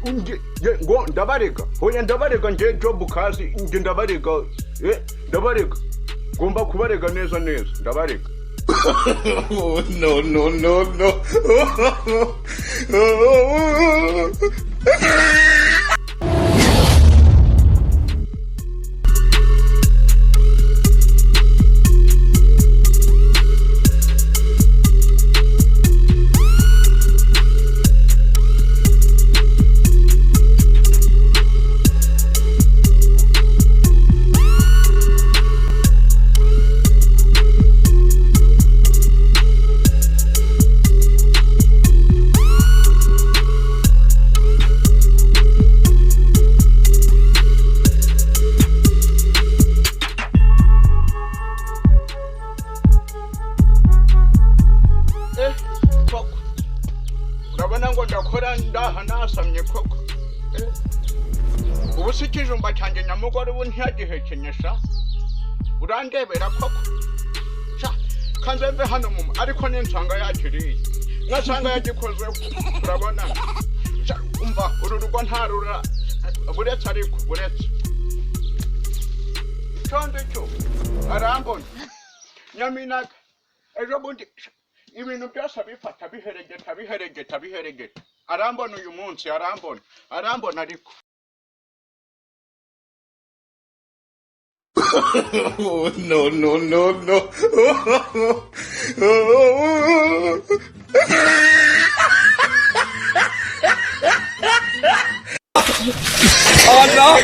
Ngo ndabarega, hoya ndabarega nje job kazi nje ndabarega, ndabarega, ngomba kubarega neza neza, ndabarega. Oh, no, no, no, no. Koko urabona ngo ndakora ndaha nasamye koko. Ubu si ikijumba cyanjye nyamugore ubu ntiyagihekenyesha, urandebera koko. Sha kanze mve hano muma, ariko ninsanga yakiriye nkasanga yagikozeho turabona. Sha umva uru rugo ntarura buretse, ariko buretse icyo ndicyo arambona nyaminaga ejo bundi ibintu byose abifata biheregeta biheregeta biheregeta, arambona uyu munsi, arambona arambona ariko. Oh, no, no, no, no. Allah!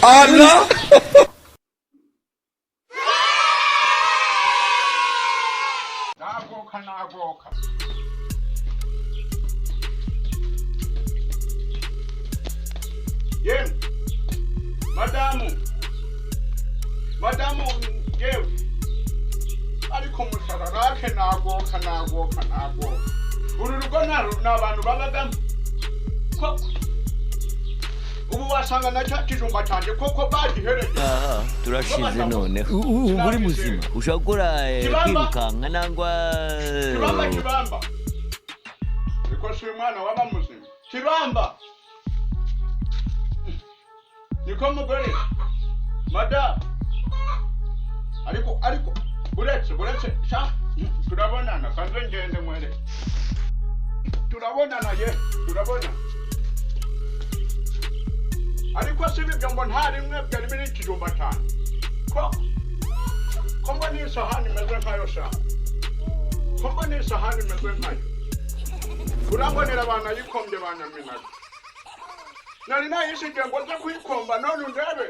Allah! Nagoka nagoka. Yemwe madamu, madamu yewe, ariko mushararake nagoka nagoka nagoka. Uru rugo ni abantu babagamo koko. Ubu wasanga na cya kijumba cyanjye koko bagihereje. Aha turashize noneho. Ubu uri muzima ushobora gukora Kibamba. Kwirukanka nangwa Kibamba, kibamba, niko si umwana waba muzima. Kibamba, niko mugore madamu, ariko ariko buretse buretse sha turabonana, kanze ngende mwere, turabonana ye, turabonana. Ariko si ibyo ngo nta rimwe byari biri ikijumba cyane ko ko mbona isahani imeze nkayo sha, ko mbona isahani imeze nkayo, urambonera abantu ayikombye banyaminaga, nari nayisigiye ngo nze kuyikomba none undebe.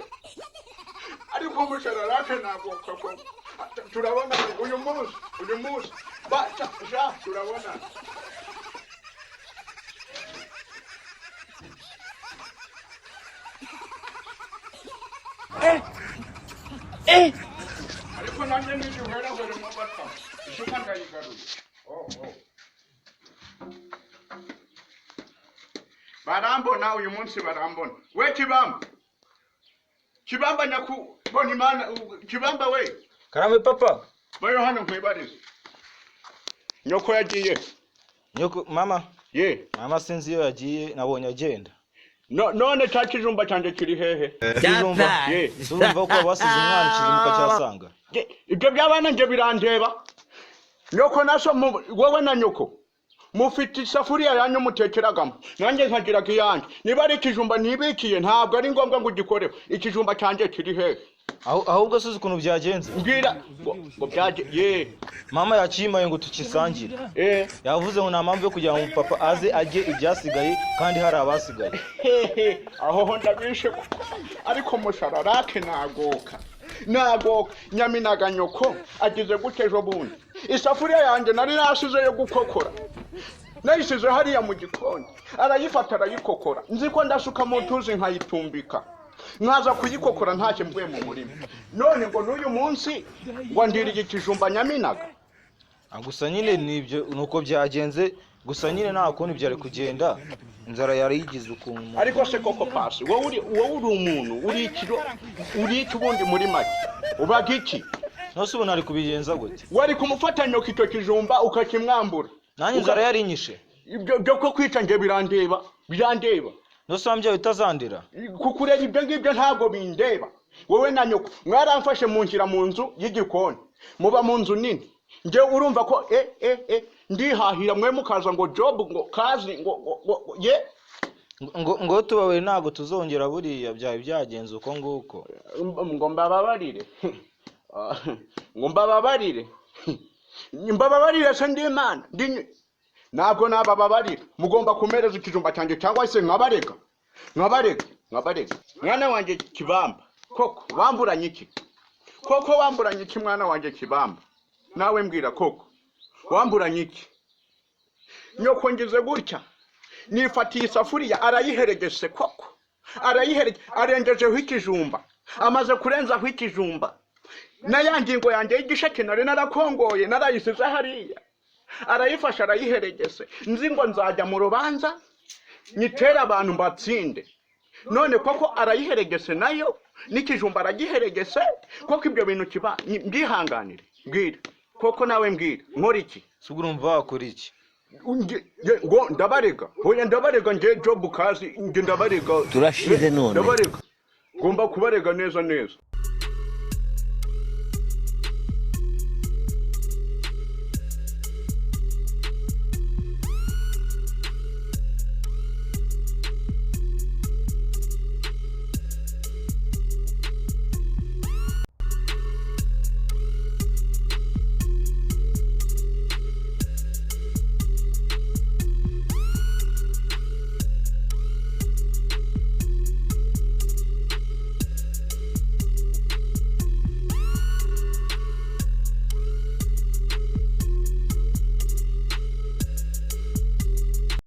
Ariko mushararake ntabwo koko turabona uyu munsi, uyu munsi ba sha sha turabonana. Ariko nanjye ntiduherahere mu bata isuka ndayigaruye. Oh, oh. Barambona uyu munsi, barambona we kibamba, kibamba nyakubona imana kibamba we. Karame papa. Bayo hano nkwibarize, nyoko yagiye? Nyoko mama. Ye. Mama sinzi iyo yagiye, nabonye agenda. No, none cya kijumba cyanjye kiri hehe? Ikijumba? Ye. Urumva ko basize umwana ikijumba ukacyasanga. Ye, ibyo by'abana nje birandeba. Nyoko naso wowe na nyoko mufite isafuriya yanyu mutekeragamo, nanjye nkagiraga iyanjye. Niba ari ikijumba ntibikiye, ntabwo ari ngombwa ngo ugikoreho. Ikijumba cyanjye kiri hehe? Ahubwo suzi ukuntu byagenze. Mbwira ngo byaje ye. Mama yakimaye ngo tukisangire. Yavuze ngo nta mpamvu yo kugira ngo papa aze ajye ibyasigaye kandi hari abasigaye. Hehe, aho ho ndabishe koko. Ariko mushararake nagoka nagoka nyaminaga nyoko agize gute ejo bundi isafuriya yanjye nari nasize yo gukokora nayisize hariya mu gikoni, arayifata arayikokora, nzi ko ndasuka mu tuzi nkayitumbika nkaza kuyikokora ntacyo mvuye mu murima. None ngo n'uyu munsi ngo ndiriye ikijumba nyaminaga. Gusa nyine nibyo nuko byagenze, gusa nyine nta kundi byari kugenda, inzara yari yigize ukuntu. Ariko se koko pasi, wowe uri wowe uri umuntu uri ikiro uri iki ubundi muri make ubaga iki? Nose ubu nari kubigenza gute? Wari kumufata nyoko icyo kijumba ukakimwambura. Nanjye inzara yari inyishe. Ibyo byo ko kwica nje birandeba. Birandeba. Nose wambyaye utazandira? Kukureba ibyo ngibyo ntabwo bindeba. Wowe na nyoko mwaramfashe munshyira mu nzu y'igikoni, muba mu nzu nini. Njye urumva ko ndihahira, mwe mukaza ngo job, ngo kazi, ngo ye. Ngo tubawe, ntabwo tuzongera. Buriya byari byagenze uko nguko. Ngo mbababarire, ngo mbababarire, mbababarire se? Ndi Imana? Ndi ntabwo nabababarira. Mugomba kumereza ikijumba cyanjye cyangwa se nkabarega, nkabarega, nkabarega. Mwana wanjye Kibamba, koko wamburanye iki? Koko wamburanye iki, mwana wanjye Kibamba? Nawe mbwira, koko wamburanye iki? Nyoko ngize gutya nifatiye isafuriya, arayiheregese koko, arayiherege, arengejeho ikijumba. Amaze kurenzaho ikijumba, na ya ngingo yanjye y'igisheke nari narakongoye narayisize hariya, arayifashe arayiheregese. Nzi ngo nzajya mu rubanza nyitere abantu mbatsinde, none koko arayiheregese nayo, n'ikijumba aragiheregese. Koko ibyo bintu kiba mbyihanganire? Mbwira koko, nawe mbwira, nkora iki? Si ubwo urumva wakora iki? Ngo ndabarega? Oya, ndabarega nge job kazi, nge ndabarega. Turashize none. Ndabarega, ngomba kubarega neza neza.